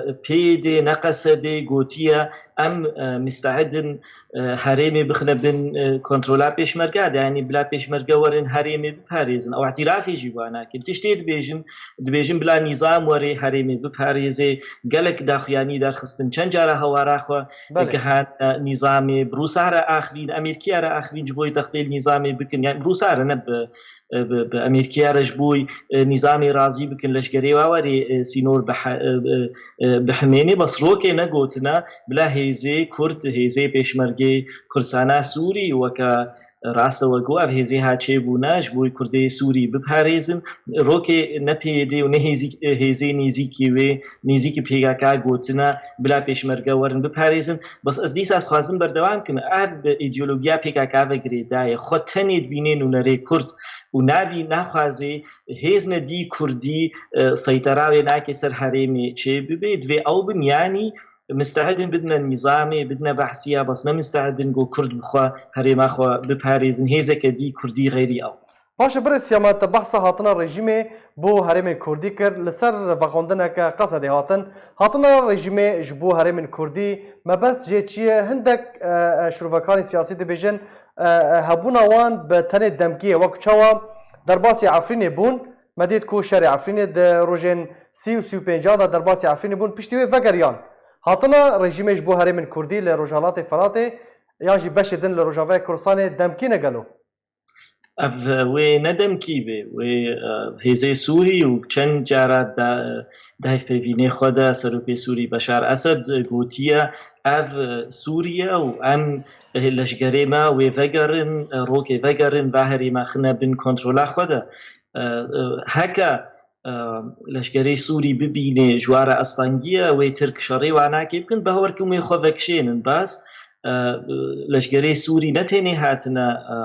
e, P Y D'ê, ne Qesedê gotiye, em, e, misteid in, e, herêmê bixine bin, e, kontrola pêşmerga de, yanî bila pêşmerge werin herêmê biparêzin. Ew îtirafê jî wan nakin. Tiştê dibêjin, dibêjin bila nîzam werê herêmê biparêzê. Gelek daxuyanî derxistin. Çend cara hewara xwe Belê. Gihan, e, nîzamê bi Rûsa re axivîn, Amerîkiya re axivîn ji bo textê li nîzamê bikin. Yani bi Rûsa re ne bi, e, bi, bi Amerîkiya re ji bo, e, nîzamê razî bikin, leşgerê wa werê, e, sînor bihe-, e, e, e, bihimênê. Bes rokê negotine, bila hêzê Kurd, hêzê pêşmergê Kurdistana Sûrî weke Rast e, we got, ev hêzê ha çêbûne ji bo Kurdê Sûrî biparêzin. Rokê ne P Y D û ne hêzî-, hêzê nêzîkî wê, nêzîkî P K K gotine, bila pêşmerge werin biparêzin. Bes ez dîsa dixwazim berdewam kim. Ev bi îdeolojiya P K K ve girêdayê. Xwe tenê dibînê nûnerê Kurd û nabî naxwazê hêz ne dî Kurdî, e, seytera wê nake ser herêmê çê bibe. Divê ew bin, yanî mistehidin bidine nîzamê, bidine behsiya, bes ne mistehidin ku Kurd bi xwe herêma xwe biparêzin, hêzeke dî Kurdî xeyrî ew. Baş e, birêz Siyaman, te behsa hatina rejîmê bo herêmên Kurdî kir, li ser vexwendineke Qesedê hatin. Hatina rejîmê ji bo herêmên Kurdî mebest jê çi ye? Hindek, e, e, şirovekarên siyasî dibêjin, e, e, hebûna wan bi tenê demkî ye, wek çawa derbasî Efrînê bûn, Me dît ku şerê Efrînê di rojên sî û sî û pêncan de derbasî Efrînê bûn, piştî wê vegeriyan. Hatina rejîmê ji bo herêmên Kurdî li Rojhilatê Firatê yan jî beşê din li Rojavayê Kurdistanê demkî ne gelo? Ev, e, wê ne demkî be, wê, e, hêzê Sûrî û çend cara da-, di hevpeyvînê xwe de Serokê Sûrî Beşar Esed gotiye, ev, e, Sûriye û em, e, leşgerê me wê vegerin, e, rokê vegerin, va herêma xine bin kontrola xwe de. E, e, heke, e, leşkerê Sûrî bibînê ji wa re astengiye, wê Tirk şerê wa nake bikin, bawer kim wê xwe vekişênin. Bas, e, e, leşkerê Sûrî ne tenê hatine, e,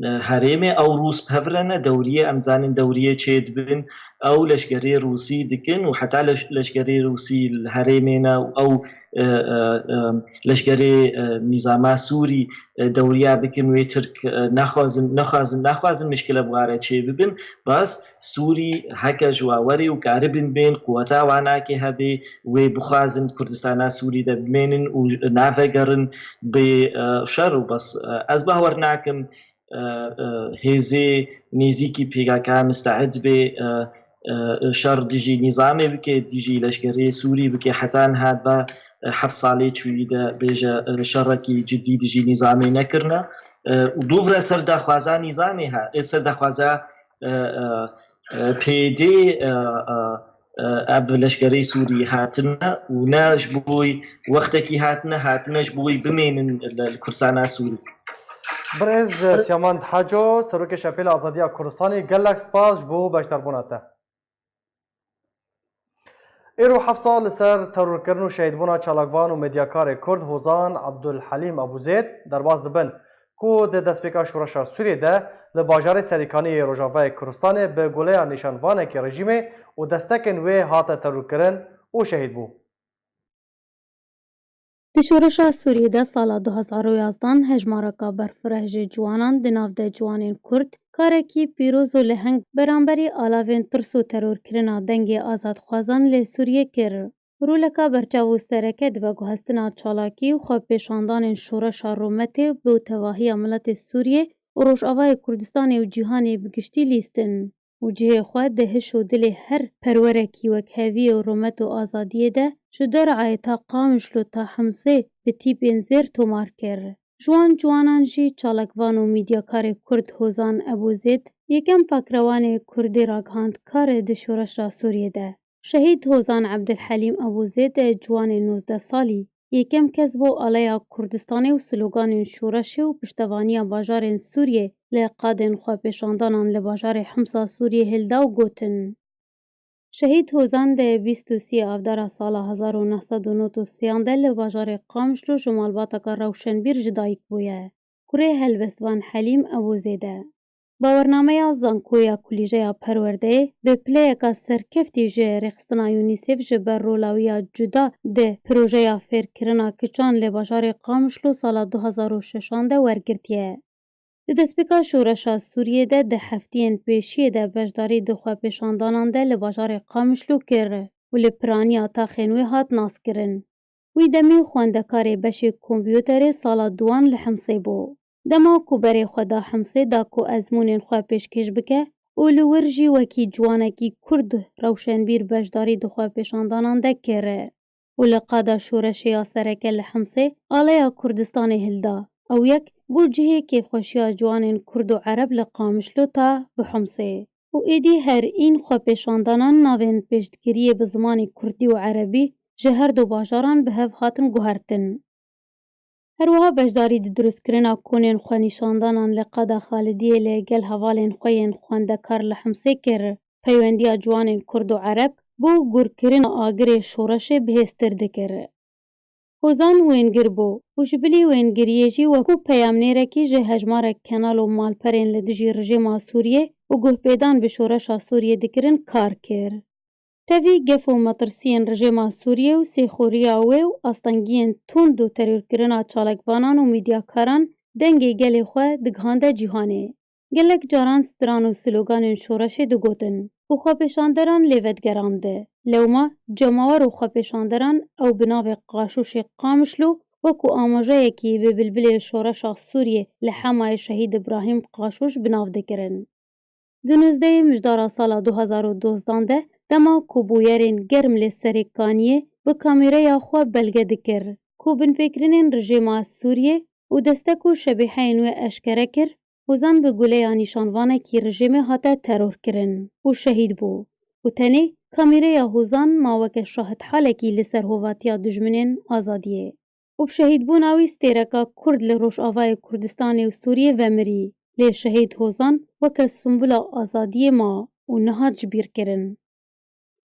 e, herêmê, ew Rûs bi hev re ne, dewriyê, em dizanin dewriyê çê dibin, ew leşkerê Rûsî dikin û heta leş-, leşkerê Rûsî li herêmê ne û ew, e, e, e, leşkerê, e, nîzama Sûrî e, dewriya bikin, wê Tirk, e, naxwazin, naxwazin, naxwazin mişkile bi wa re çê bibin. Bas, Sûrî heke ji wa werê û karibin bên, quweta wa nake hebê, wê bixwazin Kurdistana Sûrî de bimênin û navegerin bi, e, şer û bas. E, ez bawer nakim, e, e, hêzê nêzîkî P K K misteid bê, e, e, şer dijî nîzamê bike, dijî leşkerê Sûrî bike, heta niha di va, e, heft salê çûyî de bêje, e, şerekî cidî dijî nîzamê nekirine. E, û dûv re ser daxwaza nîzamê ha, e, ser daxwaza, e, e, e, P Y D, e, e, e, ev leşkerê Sûrî hatine û ne ji bo wextekî hatine, hatine ji bo bimênin li, li Kurdistana Sûrî. Birêz Siyaman Haco, Serokê Şepêla Azadiya Kurdistanê, gelek spas ji bo beşdarbûna te. Îro heft sal li ser terorkirin û şehîdbûna çalakvan û medyakarê Kurd Hozan Abdulhelîm Abûzêd derbas dibin, ku di destpêka şoreşa Sûriyê de li bajarê Serîkaniyê Rojavayê Kurdistanê bi goleya nîşanvanekî rejîmê û destekên wê hate terorkirin û şehîd bû. Di şoreşa Sûriyê de sala du hezar û yazdan hejmareka berfireh ji ciwanan di nav de ciwanên Kurd karekî pîroz û leheng beramberî alavên tirs û terorkirina dengê azadxwazan li Sûriyê kir. Roleka berçav û sereke di veguhestina çalakî û xwepêşandanên şoreşa rûmetê bo tevahiya miletê Sûriyê û Rojavayê Kurdistanê û cîhanê bi giştî lîstin. û cihê xwe di hiş û dilê her perwerekî wek heviyê û rûmet û azadiyê de ji Derayê ta Qamişlo ta Himsê bi tîpên zêr tomar kir. Ji wan ciwanan jî çalakvan û mîdyakarê Kurd Hozan Ebûzêd yekem pakrewanê Kurdî ragihand karê di şoreşa Sûriyê de. Şehîd Hozan Ebdilhelîm Ebûzêd e ciwanê nozdeh salî. Yekem kes bû aleya Kurdistanê û sloganên şoreşê û piştevaniya bajarên Sûriyê li qadên xwepêşandanan li bajarê Himsa Sûriyê hilda û gotin, Şehîd Hozan di bîst û sê avdara sala hezar û neh sed û nod û sê de li bajarê Qamişlo ji malbateka rewşenbîr ji dayik bûye. Kurê helbestvan Helîm Ebûzêd e. Bawernameya Zankoya Kulîjeya Perwerdeyê bi pileyeka serkeftî ji rêxistina UNICEF ji ber rola wî ya cuda di projeya fêrkirina kiçan li bajarê Qamişlo sala du hezar û şeşan de wergirtiye. Di destpêka şoreşa Sûriyê de di heftiyên pêşiyê de beşdarî di xwepêşandanan de li bajarê Qamişlo kir û li piraniya taxên wê hat naskirin. Wî demî xwendekarê beşê kompûterê sala duwan li Himsê bû. Dema ku berê xwe da Himsê da ku ezmûnên xwe pêşkêş bike û li wir jî wekî ciwanekî Kurd rewşenbîr beşdarî di xwepêşandanan de kir. Û li qada şoreşê ya sereke li Himsê aleya Kurdistanê hilda. Ew yek bû cihê kêfxweşiya ciwanên Kurd û Ereb li Qamişlo ta bi Himsê. Û êdî her în xwepêşandanan navên pêşdgiriyê bi zimanê Kurdî û Erebî ji her du bajaran bi hev hatin guhertin. Her wiha beşdarî di dirustkirina konên xwenîşandanan li qada Xalidiyê li gel hevalên xwe yên xwendekar li Himsê kir. Peywendiya ciwanên Kurd û Ereb bo gurkirina agirê şoreşê bihêztir dikir. Hozan wêngir bû û ji bilî wêngiriyê jî wekû peyamnêrekî ji hejmarek kenal û malperên li dijî rejîma Sûriyê û guhpêdan bi şoreşa Sûriyê dikirin kar kir. Tevî gef û metirsiyên rejîma Sûriyê û sêxoriya wê û astengiyên tund û terorkirina çalakvanan û medyakaran dengê gelê xwe digihande cîhanê. Gelek caran stran û sloganên şoreşê digotin û xwepêşanderan lê vedigerand. Lewma cemawer û xwepêşanderan ew bi navê Qaşûşê Qamişlo wekû amojeyekî bi bilbilê şoreşa Sûriyê li Hemayê Şehîd Îbrahîm Qaşûş bi nav dikirin. Di nozdehê mijdara sala du hezar û dozdan de, dema ku bûyerên germ li Serê Kaniyê bi kamîreya xwe belge dikir ku binpêkirinên rejîma Sûriyê û destek û şebîheyên wê eşkere kir, Hozan bi guleya nîşanvanekî rejîmê hate terorkirin û şehîd bû û tenê kamîreya Hozan ma weke şahidhalekî li ser hovatiya dijminên azadiyê. Û bi şehîdbûna wî stêreka Kurd li Rojavayê Kurdistanê û Sûriyê vemirî. Lê şehîd Hozan weke simbula azadiyê ma û nehat ji bîr kirin.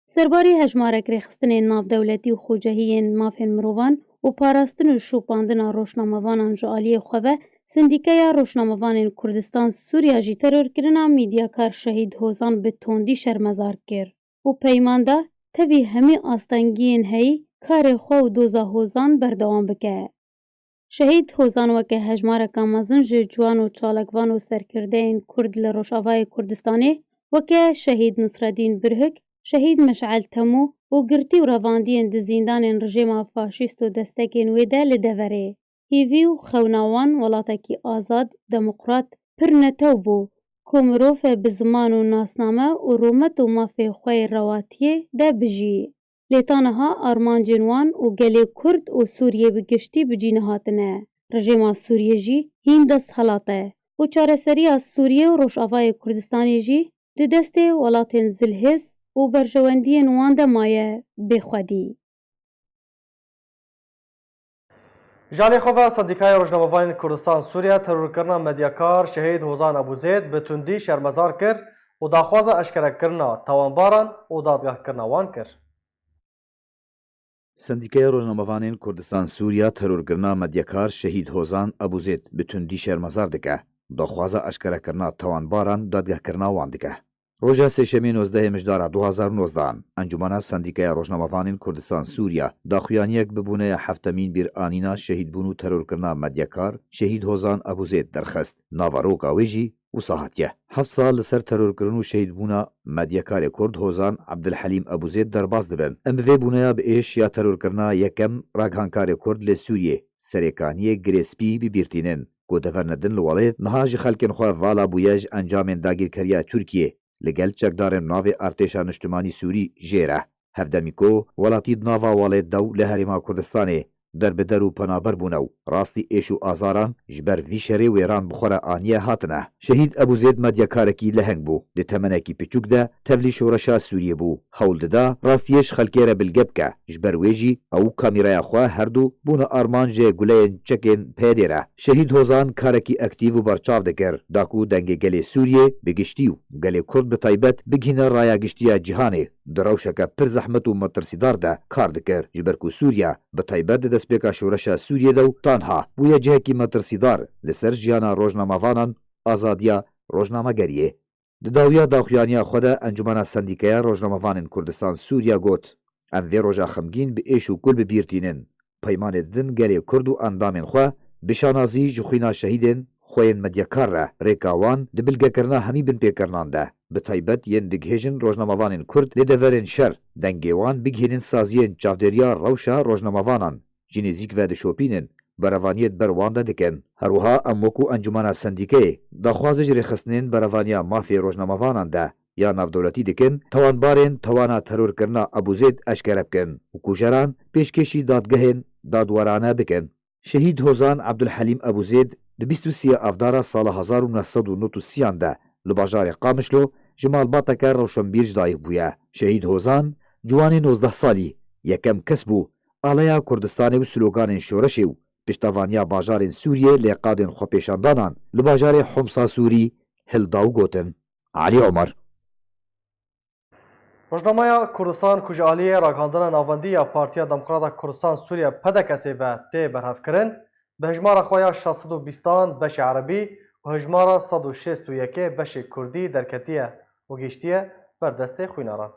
Serbarî hejmarek rêxistinên navdewletî û xocehiyên mafên mirovan û parastin û şopandina rojnamevanan ji aliyê xwe ve Sendîkeya Rojnamevanên Kurdistan Sûriya jî terorkirina medyakar şehîd Hozan bi tondî şermezar kir û peyman da tevî hemî astengiyên heyî karê xwe û doza Hozan berdewam bike. Şehîd Hozan weke hejmareka mezin ji ciwan û çalakvan û serkirdeyên Kurd li Rojavayê Kurdistanê, weke Şehîd Nisredîn Birhik, Şehîd Meş'el Temû û girtî û revandiyên di zîndanên rejîma faşîst û destekên wê de li deverê. Hîvî û xewna wan welatekî azad, demokrat, pir netew bû, ku mirov e bi ziman û nasname û rûmet û mafê xwe yê rewatiyê de bijî. Lê ta niha armancên wan û gelê Kurd û Sûriyê bi giştî bi cî nehatine. Rejîma Sûriyê jî hîn destxelat e û çareseriya Sûriyê û Rojavayê Kurdistanê jî di destê welatên zilhêz û berjewendiyên wan de maye bê xwedî. Ji alî xwe ve Sendîkaya Rojnamevanên Kurdistan Sûriye terorkirina medyakar Şehîd Hozan Ebûzêd bi tundî şermezar kir û daxwaza eşkerekirina tawanbaran û dadgehkirina wan kir. Sendîkaya Rojnamevanên Kurdistan Sûriye terorkirina medyakar Şehîd Hozan Ebûzêd bi tundî şermezar dike û daxwaza eşkerekirina tawanbaran dadgehkirina wan dike. Roja sêşemê nozdehê mijdara du hazar û nozdehan, Encûmena Sendîkaya Rojnamevanên Kurdistan Sûriya daxuyaniyek bi bûneya heftemîn bîranîna şehîdbûn û terorkirina medyakar Şehîd Hozan Ebûzêd derxist. Naveroka wê jî wisa hatiye. Heft sal li ser terorkirin û şehîdbûna medyakarê Kurd Hozan Ebdilhelîm Ebûzêd derbas dibin. Em bi vê bûneya bi êş ya terorkirina yekem ragihankarê Kurd li Sûriyê, Serêkaniyê Girê Spî bi bîr tînin. Ku deverine din li welêt niha ji xelkên xwe vala bûye ji encamên dagîrkeriya Tirkiyê li gel çekdarên navê Artêşa Niştimanî Sûrî jê re. Hevdemî ku welatî di nava welêt de û li Herêma Kurdistanê derbider û penaber bûne û rastî êş û azaran ji ber vî şerê wêran bi xwe re aniye hatine. Şehîd Ebûzêd medyakarekî leheng bû. Di temenekî piçûk de tevlî şoreşa Sûriyê bû. Hewl dida rastiyê ji xelkê re bilge bike. Ji ber wê jî ew û kamîreya xwe her du bûne armancê guleyên çekên P Y D'ê re. Şehîd Hozan karekî aktîf û berçav dikir, da ku dengê gelê Sûriyê bi giştî û gelê Kurd bi taybet bigihîne raya giştî ya cîhanê di rewşeke pir zehmet û metirsîdar de kar dikir, ji ber ku Sûriye, bi taybet di destpêka şoreşa Sûriyê de û tanha bûye cihekî metirsîdar li ser jiyana rojnamevanan, azadiya rojnamegeriyê. Di dawiya daxuyaniya xwe de Encûmena Sendîkeya Rojnamevanên Kurdistan Sûriye got, Em vê roja xemgîn bi êş û kul bi bîr tînin. Peymanê didin gelê Kurd û endamên xwe bi şanazî ji xwîna şehîdên xwe yên medyekar re rêka wan di bilgekirina hemî binpêkirinan de, bi taybet yên digihêjin rojnamevanên Kurd lê deverên şer, dengê wan bigihînin saziyên çavdêriya rewşa rojnamevanan jî nêzîk ve dişopînin, berevaniyê di ber wan de dikin. Her wiha em wekû Encûmena Sendîkeyê daxwazê ji rêxistinên berevaniya mafê rojnamevanan de ya navdewletî dikin, tawanbarên tawana terorkirina Ebûzêd eşkere bikin û kujeran pêşkêşî dadgehên dadwerane bikin. Şehîd Hozan Ebdulhelîm Ebûzêd di bîst û sê Avdara sala hezar û neh sed û nod û sê an de li bajarê Qamişlo ji malbateke rewşenbîr ji dayik bûye. Şehîd Hozan ciwanê nozdeh salî yekem kes bû, aleya Kurdistanê û sloganên şoreşê û piştevaniya bajarên Sûriyê lê qadên xwepêşandanan li bajarê Homsa Sûrî hilda û gotin, Elî Omer. Rojnameya Kurdistan ku ji aliyê ragihandina navendî ya Partiya Demokrata Kurdistan Sûriye, P D K S, ve tê berhevkirin, bi hejmara xwe ya şeş sed û bîstan beşê erebî û hejmara sed û şêst û yekê beşê kurdî derketiye û gihiştiye ber destê xwînaran.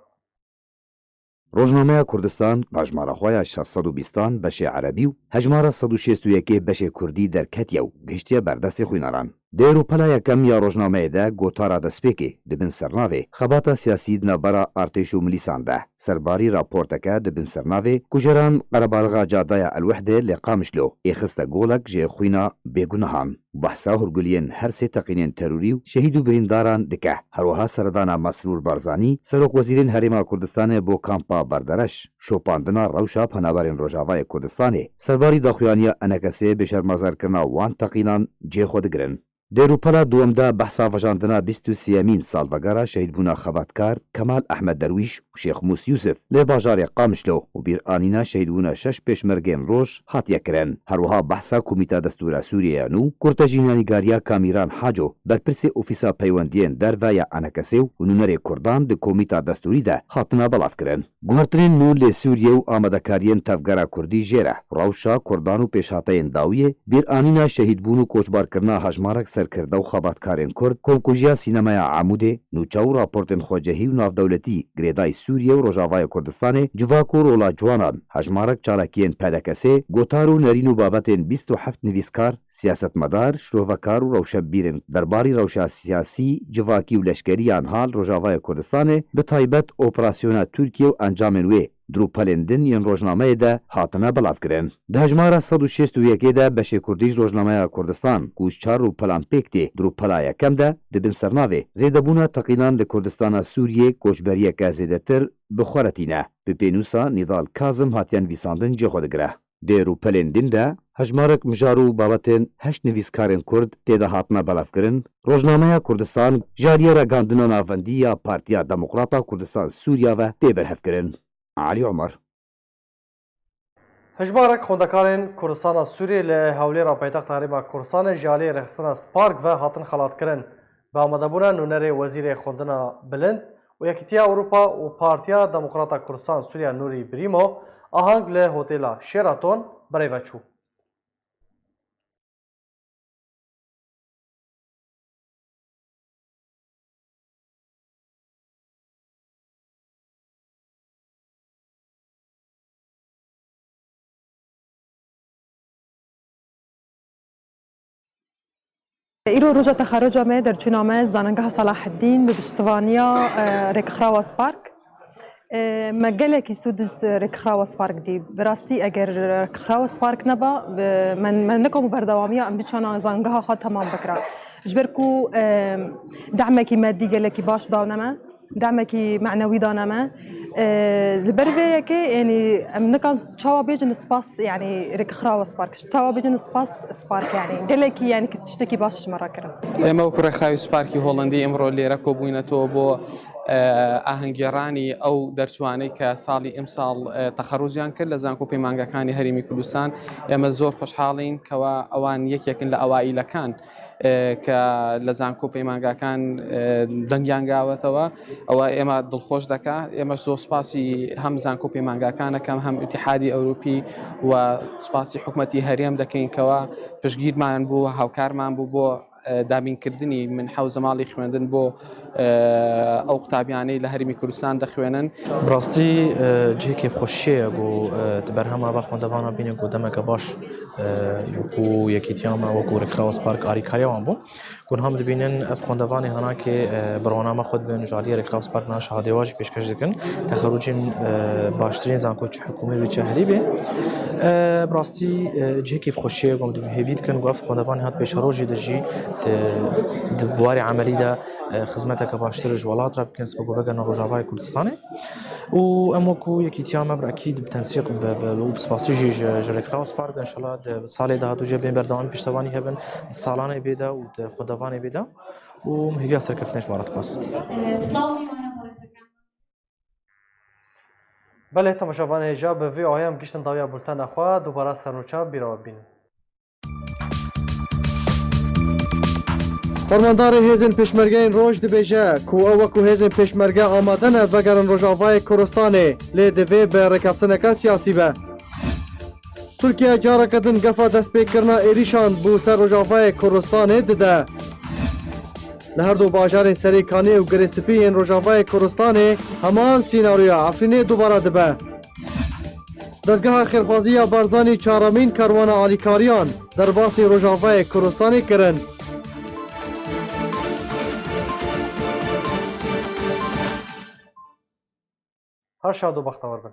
Rojnameya Kurdistan, hejmara xwe ya şeş sed û bîstan beşê erebî û hejmara sed û şêst û yekê beşê kurdî derketiye û gihiştiye ber destê xwînaran. Di rûpela yekem ya rojnameyê de gotara destpêkê di bin sernavê Xebata siyasî di navbera artêş û milîsan de, serbarî raporteke di bin sernavê Kujeran qerebalixa Cadaya El Wehdê li Qamişlo êxiste golek ji xwîna bêgunehan. Behsa hûrguliyên her sê teqînên terorî û şehîd û birîndaran dike. Her wiha seredana Mesrûr Barzanî, serokwezîrên Herêma Kurdistanê bo kampa Berdereş, şopandina rewşa penaberên Rojavayê Kurdistanê, serbarî daxuyaniya Enekesê bi şermezarkirina wan teqînan cihê xwe digirin. Di rûpela duwem de behsa vejandina bîst û sêyemîn salvegera şehîdbûna xebatkar Kemal Ehmed Derwîş û Şêxmûs Yûsif li bajarê Qamişlo û bîranîna şehîdbûna şeş pêşmergên roj hatiye kirin. Her wiha behsa Komîta Destûra Sûriyê ya nû, kurtejî nîgariya Kamîran Haco, berpirsê Ofîsa Peywendiyên Derve ya Enekesê û nûnerê Kurdan di Komîta Destûrî de hatine belavkirin. Guhertinên nû lê Sûriye û amadekariyên tevgera Kurdî jê re, rewşa Kurdan û pêşhateyên dawiyê, bîranîna şehîdbûn û koçbarkirina hejmarek serkirde û xebatkarên Kurd, komkujiya sînemaya Amûdê, nûçe û raportên xwecihî û navdewletî girêdayî Sûriye û Rojavayê Kurdistanê, civak û rola ciwanan, hejmarek çalakiyên P D K S'ê, gotar û nerîn û babetên bîst û heft nivîskar, siyasetmedar, şirovekar û rewşenbîrên derbarî rewşa siyasî, civakî û leşkerî yan hal Rojavayê Kurdistanê, bi taybet operasyona Tirkiye û encamên wê, di rûpelên din yên rojnameyê de hatine belavkirin. Di hejmara sed û şêst û yekê de beşê kurdî ji rojnameya Kurdistan, ku ji çar rûpelan pêk tê, di rûpela yekem de, di bin sernavê Zêdebûna teqînan li Kurdistana Sûriyê koçberiyeke zêdetir bi xwe re tîne, bi pênûsa Nîdal Kazim hatiye nivîsandin cê xwe digire. Di rûpelên din de hejmarek mijar û babetên heşt nivîskarên Kurd tê de hatine belavkirin, rojnameya Kurdistan ji aliyê ragihandina navendî ya Partiya Demokrata Kurdistan Sûriya ve tê berhevkirin. Elî Omer. Hejmarek xwendekarên Kurdistana Sûriyê li Hewlêra paytexta Herêma Kurdistanê ji aliyê rêxistina Spark ve hatin xelatkirin. Bi amadebûna nûnerê Wezîrê Xwendina Bilind û Yekîtiya Ewropa û Partiya Demokrata Kurdistan Sûriya Nûrî Birîmo, ahang li Hotêla Sheraton birêve çû. Îro roja texeruca me, derçûna me Zanîngeha Selaheddîn bi piştevaniya, e, Rêkxirawa Spark. E, me gelekî sûd ji Rêkxirawa Spark dî. Bi rastî eger Rêkxirawa Spark neba, bi-, me, me nikom berdewamiya em biçana zanîngeha xwe temam bikira. Ji ber ku, e, demekî medî gelekî baş dane me. Demekî menewî dane me. E, li ber vê yekê, yanî, em nikan çawa bêjin spas, yanî, Rêkxirawa Spark. Çawa bêjin spas Spark, yanî. Gelekî, yanî, ki tiştekî baş ji me re kirin. ئێمە وەکو ڕێکخراوی سپارکی هۆڵەندی ئەمڕۆ لێرە کۆبووینەتەوە بۆ ئاهەنگگێڕانی ئەو دەرچوانەی کە ساڵی ئەمساڵ تەخەروجیان کرد لە زانکۆ پەیمانگاکانی هەرێمی کوردستان. ئێمە زۆر خۆشحاڵین کەوا ئەوان یەکێکن لە ئەوائیلەکان کە لە زانکۆ پەیمانگاکان دەنگیان گاوەتەوە. ئەوە ئێمە دڵخۆش دەکا. ئێمە زۆر سپاسی هەم زانکۆ پەیمانگاکان دەکەم، هەم ئیتیحادی ئەوروپی، و سپاسی حکومەتی هەرێم دەکەین کەوا پشتگیرمان بوو، هاوکارمان بوو بۆ دابینکردنی من حەوزە ماڵی خوێندن بۆ ئەو قوتابیانەی لە هەرێمی کوردستان دەخوێنن. Bi rastî cihê kêfxweşiyê ye ku tu berhema ve xwendevana bîne ku demeke baş ku yekîtiya me wekû Rêkraw Spark arîkariya wan bû. Ku niha em dibînin ev xwendevanê hanakê bi rona me xwe dibin, ji aliyê Rêkraw Spark niha şehadê wan jî pêşkeş dikin. Texerûcên baştirîn zanko çi hikûmê bê çi ehlî bê. Bi rastî cihê kêfxweşiyê ye ku em dibin hêvî dikin ku ev xwendevanê hat pêşerojê de jî di warê emelî de xizmeteke baştir ji welat re bikin, sibê ku vegerine Rojavayê Kurdistanê. Û em wekû yekîtiya me bi ekîd bi tensîq bi, bi, û bi spasî jî ji, ji Rêkraw Spark de, înşallah di salê dahatû jî bên berdewamî piştevanî hebin, di salanê bê de û di xwendevanê bê de. Û em hêviya serkeftinê ji we re dixwazin. Belê, temaşevanê hêja, bi vî awayê em gihiştin dawiya bultena xwe, dubara sernûçe bîra we bînin. Fermandarê Hêzên Pêşmergeyên Roj dibêje ku ew wekû hêzên pêşmerge amade ne vegerin Rojavayê Kurdistanê, lê divê bi rêkeftineke siyasî be. Tirkiye careke din gefa destpêkirina êrîşan bo ser Rojavayê Kurdistanê dide. Li her du bajarên Serê Kanê û Girê Spî yên Rojavayê Kurdistanê heman sînaryoya Efrînê dubare dibe. Dezgeha Xêrxwazî ya Barzanî çaremîn karwana alîkariyan derbasî Rojavayê Kurdistanê kirin. Her şad û bextewar bin.